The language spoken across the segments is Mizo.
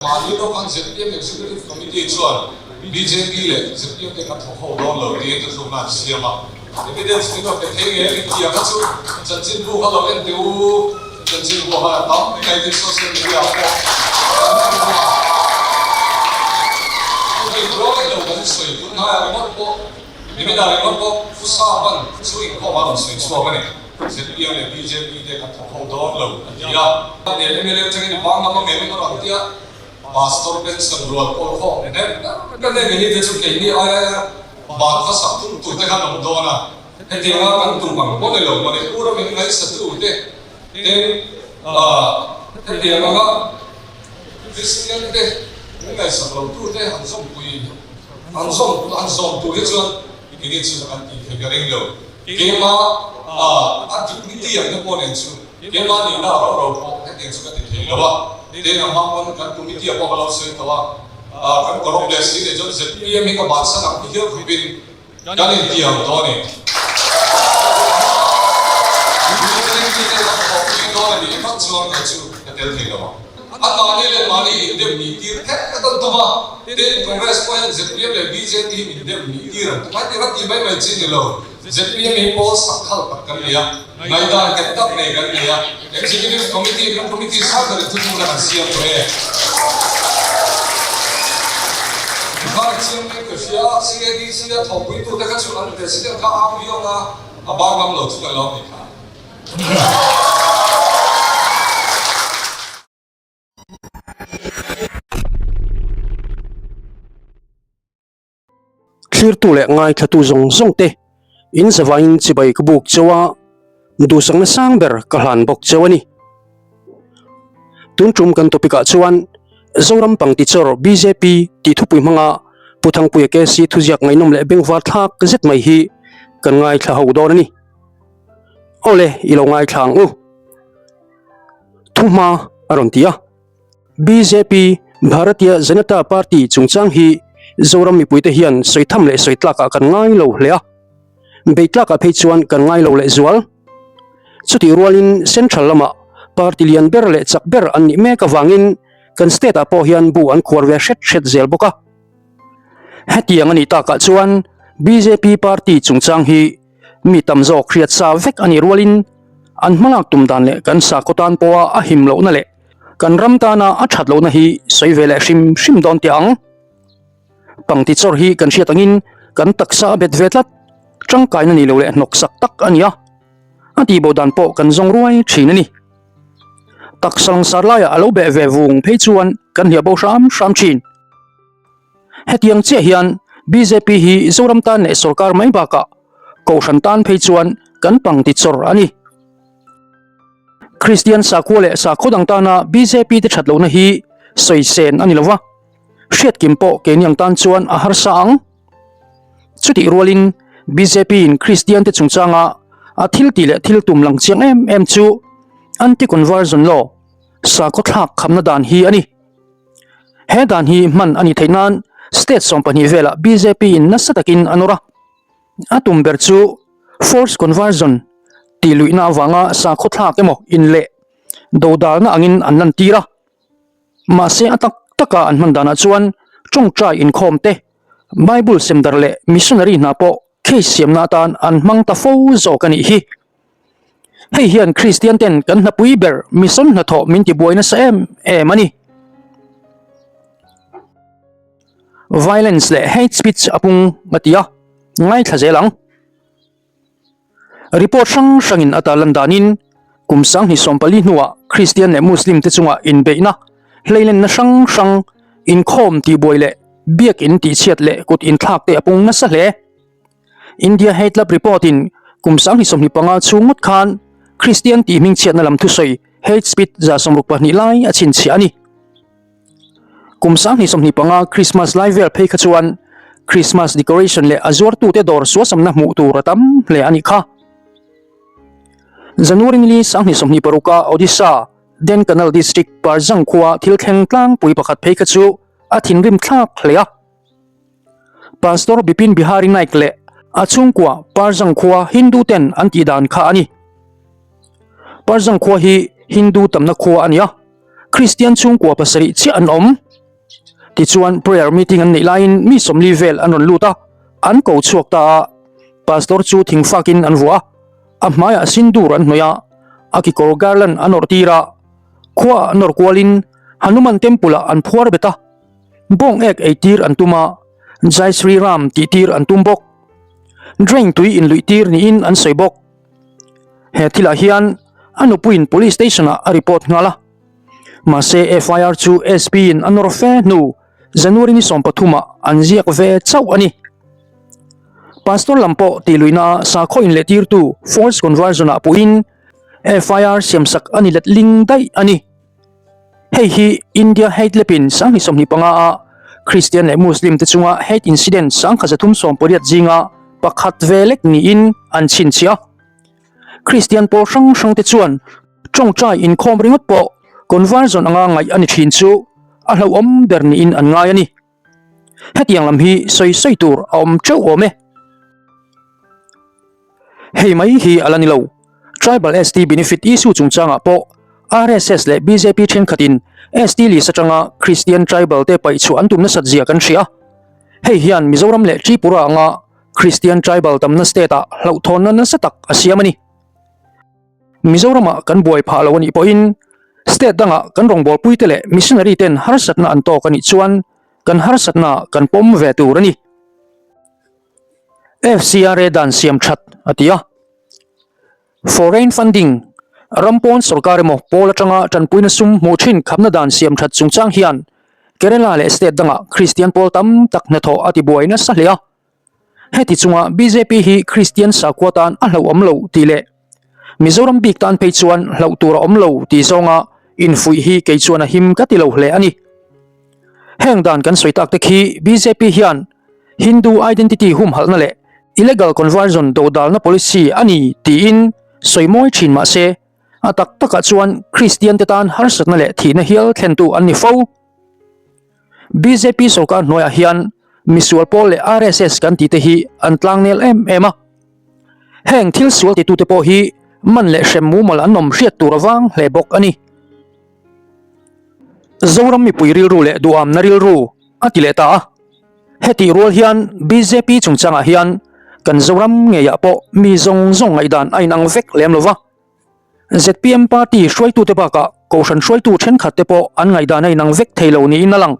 Mahni lawk an zpm Executive Committee chuan bjp leh zpm te kan thawk ho dawn lo tiin thuthlukna an siam a. Evidence min rawn pe thei nge min ti ang kha chu chanchinbu kha lo en teh u, chanchinbu kha a tam mai tin social media ah pawh chanchinbu ah hei ruai lo kan sawi tun hnaiah ringawt pawh niminah ringawt pawh Phusa ban chu inkhawm a rawn sawi chhuak a ni. Zpm leh bjp te kan thawk ho dawn lo a ti a. Nen mla atangin i bang lam a ngem a rawn ti a, Pastor Benson rual pawl khawm hnem ka nen hi te chu keini aia ban kha sak tum tur te khan awm dawn a, hetianga kan tum ang pawh ni lo Manipur a min ngaihsatu te ten hetiang anga Kristian te min ngaihsak lo tu te han zawmpui han zawm han zawm tur hi chuan keini chu an tih theih ka ring lo. Keimah a dignity ang te pawh nen chu keimah nihna a ro ro pawh hetiang chu ka ti thei lo a, tin a hma pawn kan committee ah pawh ka lo sawi tawh a, kan corrupt leh si leh chuan zpm hi ka bansan ang ti hial khawpin kan intiam tawh a ni. Dignity te kan thawhpui dawn a nih vak chuan kei chu ka tel thei lo ang. A mahni leh mahni indem nih tir kher ka dawn tum a, tin Congress pawh hian zpm leh bjp hi min dem nih tir an tum a, heti rat ti mai mai chi ni lo, zpm hi pawl sak khal tak kan ni a, ngaihdan nghet tak nei kan ni a, Executive Committee kan committee sang ber in thuthlukna kan siam tawh e. Khar chiang mek ka hria, CADC a thawhpuitute kha chu an President kha au viau na, a bang ngam lo chu kan lo ni kha. Thlirtu leh ngaithlatu zawng zawng te in zavaiin chibai ka buk cheu a, duhsakna sang ber ka hlan bawk cheu a ni. Tun tum kan topic ah chuan Zoram Pangtichawr bjp tih thupui hmanga Pu Thangpuia KC thuziak ngaihnawm leh bengvar thlak zet mai hi kan ngaithla ho dawn a ni. Awle i lo ngaithla ang u. Thuhma a rawn ti a. Bjp, Bharatiya Janata Party chungchang hi Zoram mipuite hian sawi tham leh sawi tlakah kan ngai lo hle a. Bei tlakah phei chuan kan ngai lo leh zual. Chutih rualin Central lamah party lian ber leh chak ber an nih mek avangin kan state ah pawh hian bu an khuar ve hret hret zel bawk a. Hetiang a nih takah chuan bjp party chungchang hi Mi tam zawk hriat sa vek a nih rualin an hmalak tum dan leh kan sakhaw tan pawha a him lohna leh kan ram tana a that lohna hi sawi ve leh hrim hrim dawn teh ang. Pangti chawr hi kan hriat angin kan taksa a bet ve tlat, tangkaina ni lo leh hnawksak tak a ni a, a tihbo dan pawh kan zawng ruai thin a ni. Taksa langsar laiah a lo beh ve vung phei chuan kan hliah bo hram hram thin. Hetiang chiah hian bjp hi Zoram tan leh sorkar mai bakah Kohhran tan phei chuan kan pang ti chawr a ni. Kristian sakhua leh sakhaw dang tana bjp te that lohna hi sawi sen a ni lova, hriatkim pawh keini ang tan chuan a harsa ang. Chutih rualin bjp in Kristian te chungchanga a thil tih leh thil tum lang chiang em em chu Anti-Conversion Law, sakhaw thlak khamna dan hi a ni. He dan hi hman a nih theih nan state 12 velah bjp in nasa takin a nawr a. A tum ber chu force conversion tih luihna avanga sakhaw thlak emaw in leh dodalna angin an lantir a. Mahse a tak taka an hman danah chuan tawngtai inkhawm te, Bible semdar leh missionary hna pawh case siamna atan an hmang ta fo zawk a nih hi. Hei hian Kristian ten kan hnapui ber mission hnathawh min tibuai nasa em em a ni. Violence leh hate speech a pung a ti a, ngaithla zel ang. Report hrang hrangin a tarlan danin kum 2014 hnuah Kristian leh Muslim te chungah inbeihna, hleilenna hrang hrang, inkhawm tihbuai leh biakin tihchhiat leh kut inthlak te a pung nasa hle. India Hate Lab report in kum 2025 chhung ngawt khan Kristian tih hmingchhiatna lam thusawi hate speech 62 lai a chhinchhiah a ni. Kum 2025 Christmas lai vel phei kha chuan Christmas decoration leh a zuartute dawr suasamna hmuh tur a tam hle a nih kha. January nili 2026 a Odisha Dhenkanal district Parjang khua thil thleng tlangpui pakhat phei kha chu a thinrim thlak hle a. Pastor Bipin Bihari Naik leh a chhungkua Parjang khua Hindu ten an tih dan kha a ni. Parjang khua hi Hindu tamna khua a ni a, Kristian chhungkua pasarih chiah an awm. Tichuan prayer meeting an neih laiin mi 40 vel an rawn lut a, an ko chhuak ta a. Pastor chu thingfakin an vuah a, a hmaiah sindur an hnawih a, a kekawr garland an awrh tir a, khuaah an awrh kualin Hanuman temple ah an phuar bet a, bawng ek ei tir an tum a, Jai Sri Ram tih tir an tum bawk. Drain tui inluih tir niin an sawi bawk. He thilah hian a nupuiin police station ah a report nghal a. Mahse FIR chu SP in a nawr fe hnu January ni 13 ah an ziak ve chauh a ni. Pastor lam pawh tih luihna ah sakhaw inlehtirtu false conversion ah puhin FIR siamsak a ni letling daih a ni. Hei hi India Hate Lab in 2025 a Christian leh Muslim te chunga hate incident 1380 zinga pakhat ve lek niin an chhinchhiah a. Christian pawl hrang hrang te chuan tawngtai inkhawm ringawt pawh conversion anga ngaih a ni thin chu a hlauhawm ber niin an ngai a ni. Hetiang lam hi sawi sawi tur a awm teuh awm e. Hei mai hi a la ni lo. Tribal ST benefit issue chungchangah pawh RSS leh bjp thenkhatin ST list atanga Christian tribal te paih chhuah an tum nasat zia kan hria. Hei hian Mizoram leh Tripura anga Christian tribal tamna state ah hlauhthawnna nasa tak a siam a ni. Mizoramah kan buai phah lo a nih pawhin state dangah kan rawngbawlpuite leh missionary ten harsatna an tawk a nih chuan kan harsatna kan pawm ve tur a ni. FCRA dan siam that a ti a. Foreign funding, ram pawn sorkar emaw pawl atanga tanpuina sum hmuh thin khapna dan siam that chungchang hian Kerala leh state dangah Kristian pawl tam tak hnathawh a tibuai nasa hle a. Heti chunga bjp hi Kristian sakhua tan a hlauhawm lo tih leh Mizoram bik tan phei chuan hlauh tur a awm lo tih zawnga infuih hi kei chuan a him ka ti lo hle a ni. Heng dan kan sawi tak te khi bjp hian Hindu identity humhalhna leh illegal conversion dodalna policy a ni tiin sawi mawi thin mah se, a tak takah chuan Kristian te tan harsatna leh thihna hial thlentu an ni fo. Bjp sorkar hnuaiah hian misual pawl leh RSS kan tih te hi an tlangnel em em a. Heng thil sual titute pawh hi man leh hrem mumal an awm hriat tur avang hle bawk a ni. Zoram mipui rilru leh duhamna rilru a ti leh ta a. Hetih rual hian bjp chungchangah hian kan Zoram ngeiah pawh mi zawng zawng ngaihdan a inang vek lem lo va. Zpm party hruaitute bakah kohhran hruaitu thenkhat te pawh an ngaihdan a inang vek thei lo niin a lang.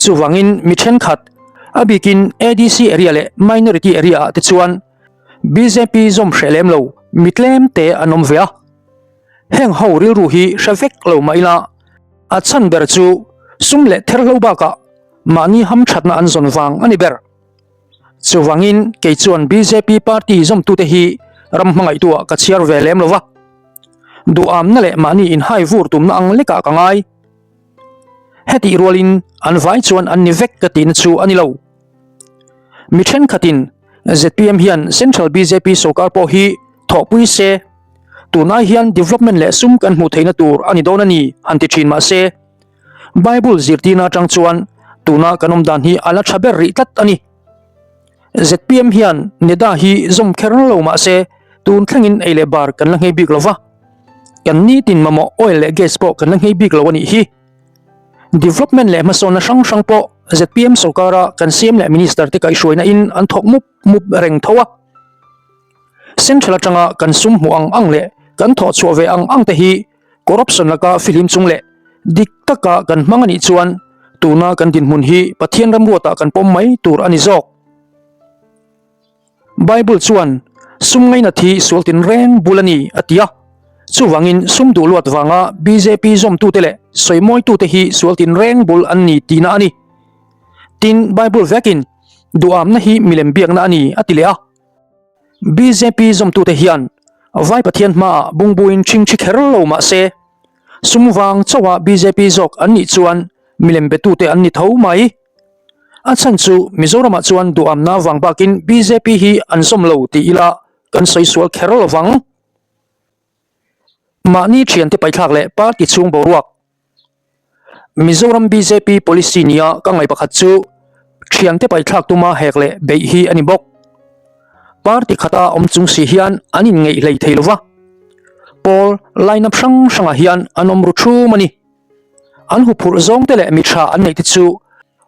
Chuvangin mi thenkhat, a bikin ADC area leh minority area ah te chuan bjp zawm hreh lem lo mi tlem te an awm ve a. Heng ho rilru hi hre vek lo mah ila a chhan ber chu sum leh therhlo bakah mahni hamthatna an zawn vang a ni ber. Chuvangin kei chuan bjp party zawmtute hi ram hmangaihtuah ka chhiar ve lem lo va, duhamna leh mahni inhai vur tumna ang lekah ka ngai. Hetih rualin an vai chuan an ni vek ka tihna chu a ni lo. Mi thenkhatin zpm hian Central bjp sorkar pawh hi thawhpui se, tunai hian development leh sum kan hmuh theihna tur a ni dawn a ni han ti thin mah se, Bible zirtirna atang chuan tuna kan awm dan hi a la tha ber rih tlat a ni. Zpm hian NEDA hi zawm kher lo mah se tun thlengin ei leh bar kan la nghei bik lo va, kan nitin mamawh oil leh gas pawh kan la nghei bik lo a nih hi. Development leh hmasawnna hrang hrang pawh zpm sorkara kan CM leh Minister te kaihhruaina in an thawk mup mup reng tho a. Central atanga kan sum hmuh ang ang leh kan thawh chhuah ve ang ang te hi Corruption laka fihlim chung leh dik taka kan hmang a nih chuan tuna kan dinhmun hi Pathian ramruatah kan pawm mai tur a ni zawk. Bible chuan sum ngainat hi sual tinreng bul a ni a ti a, chuvangin sum duh luat vanga bjp zawmtute leh sawimawitute hi sual tinreng bul an ni tihna a ni. Tin, Bible vekin duhamna hi milem biakna a ni a ti leh a. Bjp zawmtute hian Vai Pathian hmaah bungbuin ṭhingṭhi kher lo mah se, sum vang chauha bjp zawk an nih chuan milem betute an ni tho mai. A chhan chu Mizoramah chuan duhamna vang bakin bjp hi an zawm lo ti ila kan sawi sual kher lo vang. Mahni ṭhiante paithlak leh party chhung boruak. Mizoram bjp policy nia ka ngaih pakhat chu thiante paithlak tuma hek leh beih hi a ni bawk. Party khata awm chung si hian an inngeih hlei thei lova, pawl line up hrang hrangah hian an awm ru thum a ni. An huphurh zawngte leh mi tha an neihte chu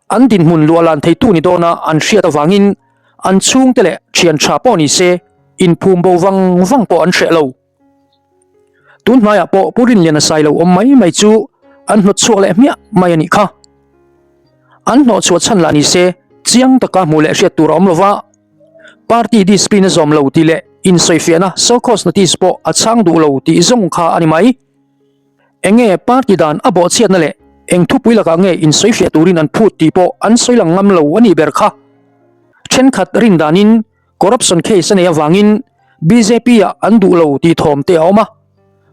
an dinhmun luah lan theitu ni dawna an hriat avangin an chhungte leh thian tha pawh ni se inphum bo vang vang pawh an hreh lo. Tun hnaiah pawh Pu Rinliana sai lo awm mai mai chu an hnawt chhuak leh hmiah mai a nih kha. An hnawh chhuah chhan lah ni se chiang taka hmuh leh hriat tur a awm lo va, party discipline a zawm lo tih leh insawifiahna show cause notice pawh a chhang duh lo tih zawng kha a ni mai. Enge party dan a bawhchhiatna leh eng thupui lakah nge insawifiah turin an phut tih pawh an sawi lang ngam lo a nih ber kha. Thenkhat rin danin corruption case a nei avangin bjp ah an duh lo tih thawm te a awm a,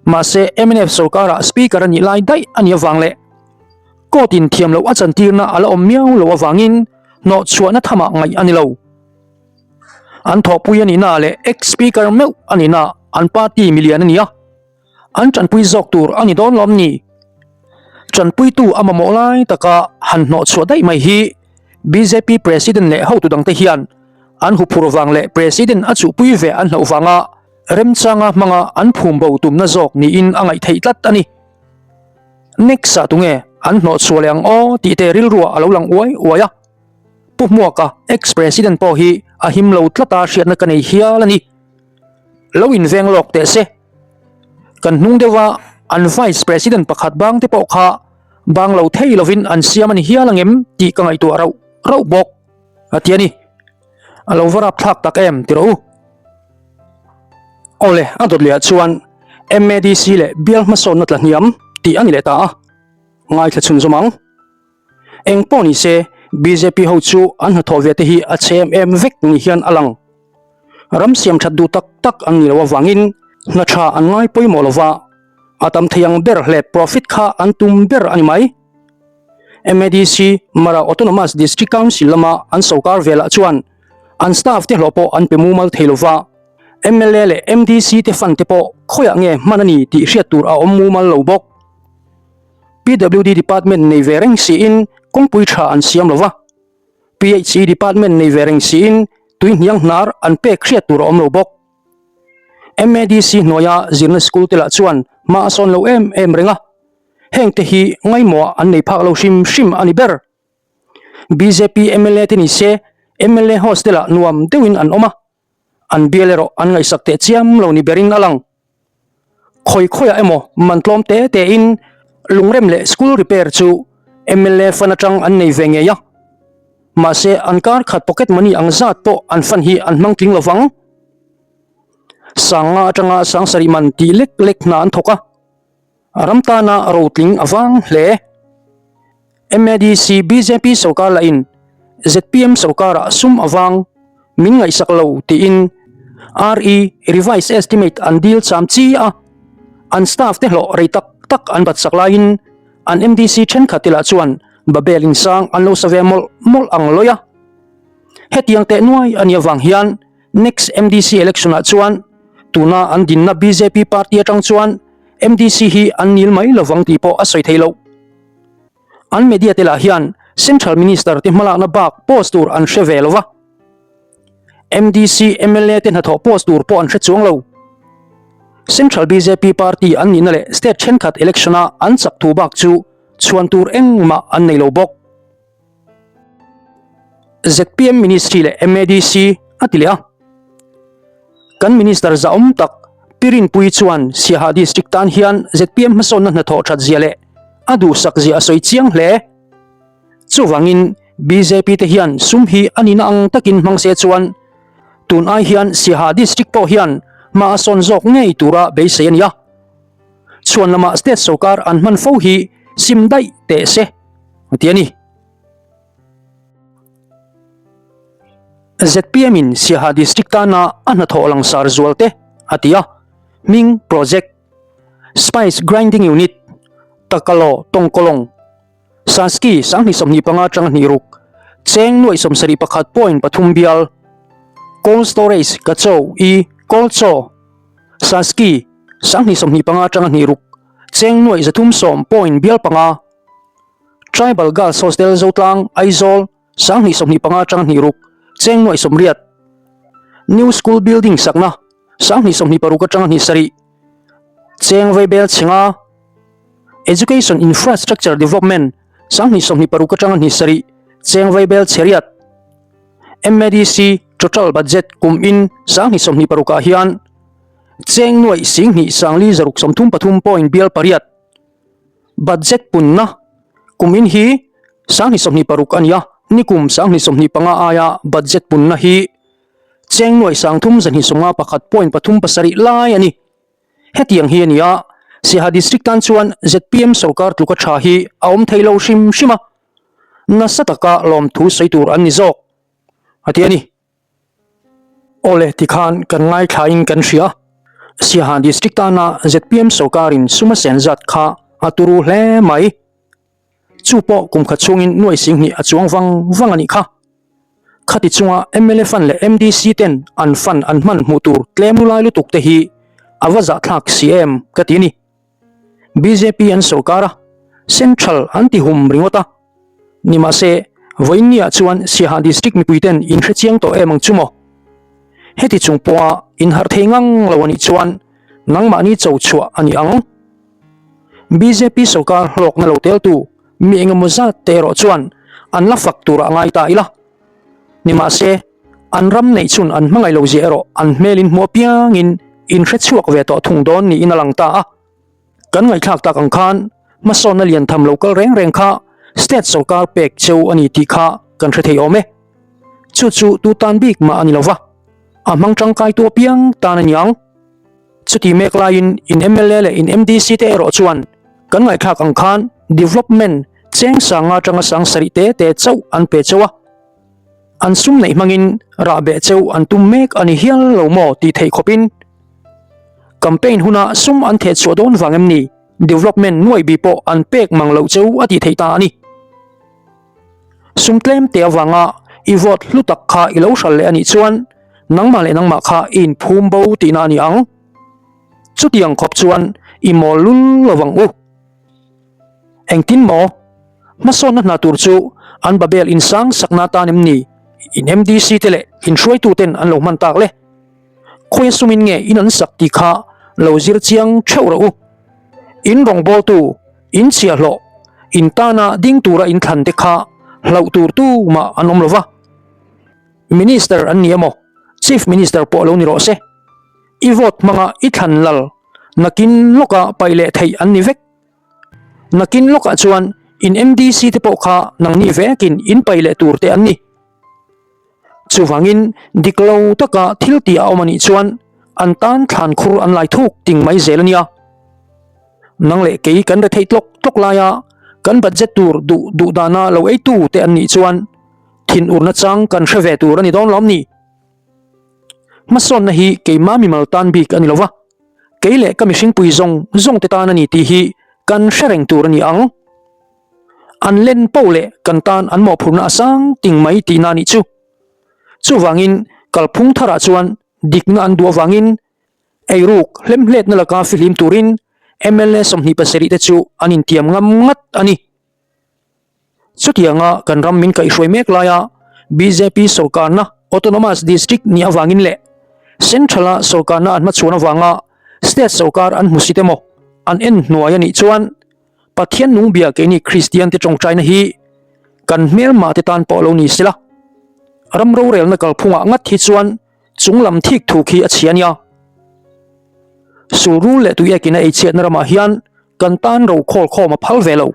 mahse mnf sorkarah speaker a nih lai daih a nih avang leh court in thiam loh a chantirna a la awm miau lo avangin hnawhchhuahna thamah ngaih a ni lo. An thawhpui a nihna leh ex-speaker meuh a nihna an party milian a ni a. An tanpui zawk tur a ni dawn lawm ni? Tanpuitu a mamawh lai taka han hnawh chhuah daih mai hi bjp President leh hotu dangte hian an huphur vang leh President a chuhpui ve an hlauh vanga remchanga hmanga an phum bo tumna zawk niin a ngaih theih tlat a ni. Next ah tunge an hnawh chhuah leh ang aw tih te rilruah a lo lang uai uai a. Pu Hmuaka ex-President pawh hi a him lo tlata hriatna ka nei hial a ni. Lo inveng lawk teh se. Kan hnung deuha an Vice President pakhat bang te pawh kha bang lo thei lovin an siam a ni hial angem tih ka ngaihtuah rauh rauh bawk a ti a ni. A lo va rapthlak tak em ti rawh u. Awle, a dawt lehah chuan MADC leh bial hmasawnna tla hniam tih a ni leh ta a, ngaithla chhunzawm ang. Eng pawh ni se, bjp ho chu an hnathawh ve te hi a chhe em em vek ni hian a lang. Ram siam that duh tak tak an ni lo avangin hna tha an ngai pawimawh lo va, a tam thei ang ber hlep profit kha an tum ber a ni mai. MADC, Mara Autonomous District Council lama an sawrkar velah chuan an staff te hlawh pawh an pe mumal thei lo va, mla leh MDC te fund te pawh khawiah nge hman a ni tih hriat tur a awm mumal lo bawk. PWD department nei ve reng siin kawngpui tha an siam lo va, PHE department nei ve reng siin tui hniang hnar an pek hriat tur a awm lo bawk. MADC hnuaia zirna school te lah chuan hma a sawn lo em em reng a, heng te hi ngaimawh an nei phak lo hrim hrim a ni ber. Bjp mla te ni se mla hostel ah nuam deuhin an awm a, An bial erawh an ngaihsak teh chiam lo ni berin a lang. Khawi khawiah emaw man tlawm te tein lungrem leh school repair chu mla fund atang an nei ve ngei a. Mahse an kar khat pocket money ang zat pawh an fund hi an hmang tling lovang. Sanga atanga sangsarih man tih lek lek hna an thawk a. Ram tana rotling a vang hle. MADC bjp sorkar lahin zpm sorkarah sum a vang min ngaihsak lo tiin RE Revised Estimate an dil cham chi a, an staff te hlawh rei tak tak an batsak laiin an MDC thenkhat te lah chuan Babel insang an lo sa ve mawlh mawlh ang lawi a. Hetiang teh nuai a nih avang hian Next MDC election ah chuan tuna an dinna bjp party atang chuan MDC hi an nil mai lovang tih pawh a sawi thei loh. An media te lah hian Central Minister te hmalakna bak post tur an hre ve lova. MDC mla te hnathawh post tur pawh an hre chuang lo. Central bjp party an nihna leh state thenkhat election a an chak thu bak chu chhuan tur engmah an nei lo bawk. Zpm Ministry leh MADC a ti leh a. Kan Minister zahawm tak Pi Rinpuii chuan Siaha District tan hian zpm hmasawnna hnathawh that zia leh a duhsak zia a sawi chiang hle. Chuvangin bjp te hian sum hi a nihna ang takin hmang se chuan tun ai hian Siaha District pawh hian hma a sawn zawk ngei tura beisei a ni a. Chhuan lamah state sorkar an hman fo hi sim daih teh se. A ti a ni. Zpm in Siaha District tana a hnathawh langsar zual te a ti a, hming project, Spice Grinding Unit, Takalaw Tawngkawlawng, Saski 2025 atanga hnih ruk, Cheng nuaih 71 point pathum bial, Cold Storage Kachaw I Kawlchaw, Saski 2025 atanga hnih ruk, Cheng nuaih 310 point bial panga, Tribal Girls Hostel Zotlang, Aizawl, 2025 atanga hnih ruk, Cheng nuaih 80, New School Building sakna, 2026 atanga hnih sarih, Cheng Vaibel Chhinga, Education Infrastructure Development, 2026 atanga hnih sarih, Cheng Vaibel Chheriat, MADC Total Budget kum in 2026 ah hian Cheng nuaih 2 sangli zaruk 33 point bial pariat Budget punna kum in hi 2026 a ni a, nikum 2025 aia budget punna hi Cheng nuaih 3 251 point pathum pasarih lai a ni. Hetiang hi a ni a, Siaha District tan chuan zpm sorkar tluka tha hi a awm thei lo hrim hrim a, nasa taka lawmthu sawi tur an ni zawk a ti a ni. Awle tikhan kan ngaithlain kan hria, Siaha District tana zpm sorkarin sum a sen zat kha a turu hle mai. Chu pawh kum khat chhungin nuai 20 a chuang vang vang a nih kha. Khati chunga mla fund leh MDC ten an fund an hman hmuh tur tlem lulai lutuk te hi a va zahthlak si em ka ti a ni. Bjp an sorkar a, Central an ti hum ringawt a. Nimahse, vawiinniah chuan Siaha District mipui ten in hrechiang tawh em ang chu maw? Heti chung pawha in harh thei ngang lo a nih chuan nangmahni cho chhuah a ni ang. Bjp sorkar hlawkna lo teltu mi engemaw zat te erawh chuan an la fak turah ngai ta ila. Nimahse, an ram neih chhun an hmangaih lo zia erawh an hmelin hmuh apiangin in hre chhuak ve tawh thung dawn niin a lang ta a. Kan ngaihthlak tak ang khan hmasawnna lian tham lo kal reng reng kha state sorkar pek cheu a ni tih kha kan hre thei awm e. Chu chu tu tan bik mah a ni lo va, a hmang tangkaitu apiang tan a ni ang. Chuti mek laiin in mla leh in MDC te erawh chuan kan ngaihthlak ang khan development cheng sanga atanga sang sarih te te chauh an pe chauh a, an sum neih hmangin rah beh cheu an tum mek a ni hial lo maw tih theih khawpin campaign huna sum an theh chhuah dawn vang em ni development nuai bi pawh an pek mang loh cheu a tih theih ta a ni. Sum tlem te avanga i vote hlu tak kha i lo hral leh a nih chuan nangmah leh nangmah kha i inphum bo tihna a ni ang. Chutiang khawp chuan i mawl lul lo vang u. Engtin maw? Hmasawnna hna tur chu an Babel insang sakna atan em ni? In MDC te leh in hruaitu ten an lo hman tak le. Khawi a sumin nge in an sak tih kha lo zir chiang theuh rawh u. In rawngbawltu, in chhiahhlawh, in tana ding tura in thlan te kha hlauh tur tu mah an awm lo va. Minister an ni emaw, Chief Minister pawh lo ni rawh se. I vote hmanga i thlan lal nakin lawka paih leh theih an ni vek. Nakin lawkah chuan in MDC te pawh kha nangni vekin in paih leh tur te an ni. Chuvangin dik lo taka thil tih a awm a nih chuan an tan thlan khur an lai thuk ting mai zel a nia. Nang leh kei kan retheih tlawk tlawk laia kan budget tur duh duh dana lo eitu te an nih chuan thinurna chang kan hre ve tur a ni dawn lawm ni. Hmasawnna hi keimah mimal tan bik a ni lo va, kei leh ka mihringpui zawng zawng te tan a ni tih hi kan hre reng tur a ni ang. An len poh leh kan tan an mawhphurhna a sang ting mai tihna a nih chu. Chuvangin kalphung tharah chuan dikna an duh avangin eiruk hlemhletna laka fihlim turin mla 27 te chu an intiam ngam ngat a ni. Chutianga kan ram min kaihhruai mek laia bjp sorkarna Autonomous District nih avangin leh Central-a sorkarna an hmachhuan avanga State sorkar an hmusit emaw an en hnuai a nih chuan Pathian nung bia keini Kristian te tawngtaina hi kan hmelmah te tan pawh lo ni sela. Ram rorelna kalphungah ngat hi chuan chunglam thik thu khi a chhia a nia. Sulrul leh tuiekina eichhiatna ramah hian kan tan rokhawlkhawm a phal ve lo.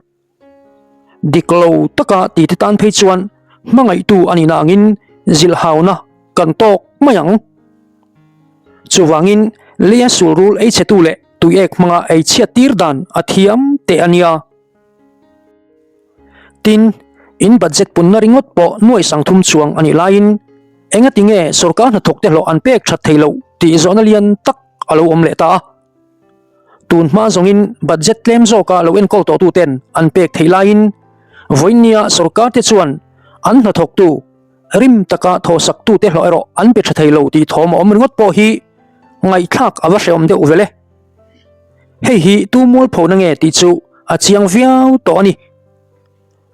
Dik lo taka tite tan phei chuan hmangaihtu a nihna angin zilhhauna kan tawk mai ang. Chuvangin leia sulrul ei chhetu leh tuiek hmanga ei chhiat tir dan a thiam teh a nia. Tin, in budget punna ringawt pawh nuai 30 chuang a nih laiin engati nge sorkar hnathawkte hlawh an pek that thei loh tih zawhna lian tak a lo awm leh ta a. Tun hma zawngin budget tlem zawka lo enkawl tawhtu ten an pek theih laiin vawiinnia sorkar te chuan an hnathawktu rim taka thawhsaktu te hlawh erawh an pe tha thei lo tih thawm a awm ringawt pawh hi ngaihthlak a va hrehawm deuh vel e. Hei hi tu mualphona nge tih chu a chiang viau tawh a ni.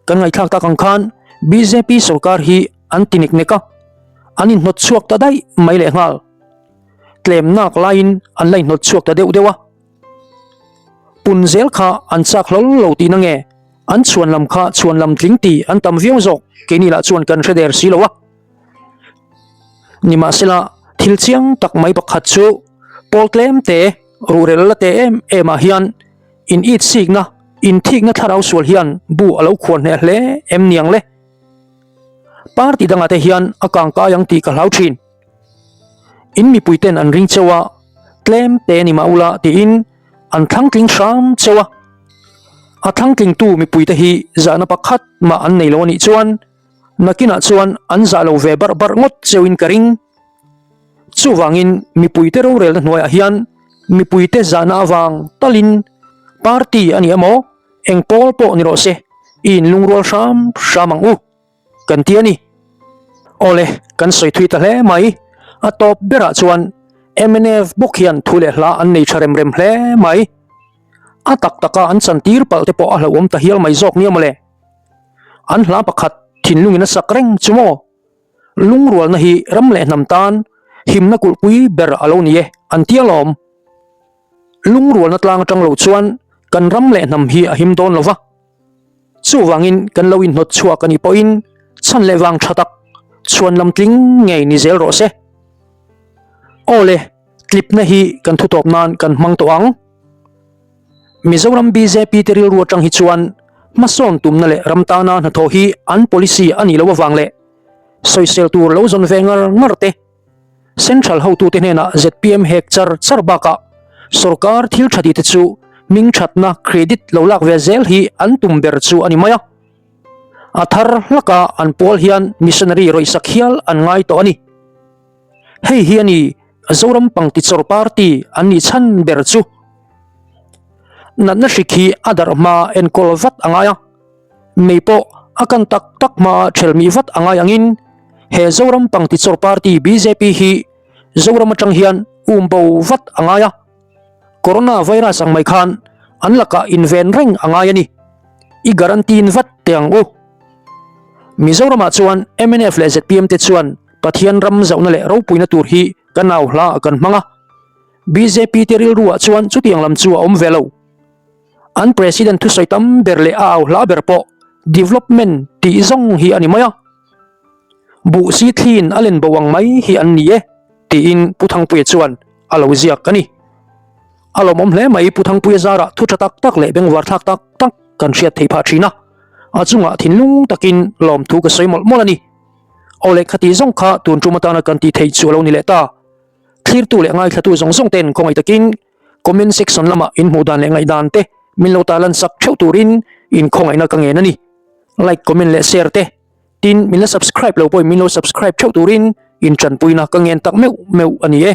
Kan ngaihthlak tak ang khan bjp sorkar hi an ti nek nek a, an inhnawt chhuak ta daih mai lehnghal. Tlem nak laiin an la inhnawt chhuak ta deuh deuh a. Pun zel kha an chak hlawl lo tihna nge? An chhuan lam kha chhuan lam tling ti an tam viau zawk, keini lah chuan kan hre der si lo a. Nimahsela, thil chiang tak mai pakhat chu pawl tlem te, ruhrel la te em em ah hian in it sikna, in thikna thlarau sual hian bu a lo khuan hneh hle em niang le? Party dangah te hian a kangkai ang tih ka hlau thin. In mipui ten an ring cheu a, tlem te ni mah ula tiin an thlangtling hram cheu a. A thlangtlingtu mipui te hi zahna pakhat mah an nei lo a nih chuan nakinah chuan an zah lo ve barh barh ngawt cheuin ka ring. Chuvangin mipuite rorelna hnuaiah hian mipuite zahna avang talin party a ni emaw eng pawl pawh ni rawh se i inlungrual hram hram ang u. Kan ti a ni. Awle, kan sawi thui ta hle mai. A tawp berah chuan mnf bawk hian thu leh hla an nei tha rem rem hle mai. A tak taka an chantir palh te pawh a hlauhawm ta hial mai zawk nia mawle. An hla pakhat thinlungin a sak reng chu maw? Lungrualna hi ram leh hnam tan himna kulhpui ber a lo ni e, an ti alawm. Lungrualna tlang atang lo chuan kan ram leh hnam hi a him dawn lo va. Chuvangin kan lo inhnawt chhuak a nih pawhin chhan leh vang tha tak chhuan lam tling ngei ni zel rawh se. Aw le, tlipna hi kan thu tawp nan kan hmang tawh ang. Mizoram bjp te rilru atang hi chuan hmasawn tumna leh ram tana hnathawh hi an policy a nih loh avang leh sawisel tur lo zawn ve ngar ngar te Central hotute hnenah zpm hek char char bakah sorkar thil tha tite chu hming thatna credit lo lak ve zel hi an tum ber chu a ni mai a. A thar hlaka an pawl hian missionary rawihsak hial an ngai tawh a ni. Hei hi a ni Zoram Pangtichawr Party an nih chhan ber chu. Natna hrik hi a darh hma enkawl vat a ngai a. Mei pawh a kan tak tak hmaa ṭhelmih vat a ngai angin he Zoram Pangtichawr Party bjp hi Zoram aṭang hian um bo vat a ngai a, Corona virus ang mai khan an lakah inven reng a ngai a ni. I guarantee vat teh ang u. Mizoramah chuan mnf leh zpm te chuan Pathian ram zauhna leh ropuina tur hi kan au hla kan hmang a, bjp te rilruah chuan chutiang lam chu a awm ve lo. An President thusawi tam ber leh a au hla ber pawh development tih zawng hi a ni mai a. Buh si thlin a len bo ang mai hi an ni e, tiin Pu Thangpuia chuan a lo ziak a ni. A lawmawm hle mai Pu Thangpuia zarah thu tha tak tak leh bengvar thlak tak tak kan hriat theih phah thin a, a chungah thinlung takin lawmthu ka sawi mawlh mawlh a ni. Aw leh khati zawng kha tun tum atana kan tih theih chu a lo ni leh ta. Thlirtu leh ngaithlatu zawng zawng ten khawngaih takin Comment section lamah in hmuh dan leh ngaihdan te min lo tarlan sak theuh turin in khawngaihna ka ngen a ni. Like, comment leh share te tin min la subscribe lo pawhin min lo subscribe theuh turin in tanpuina ka ngen tak meuh meuh a ni e.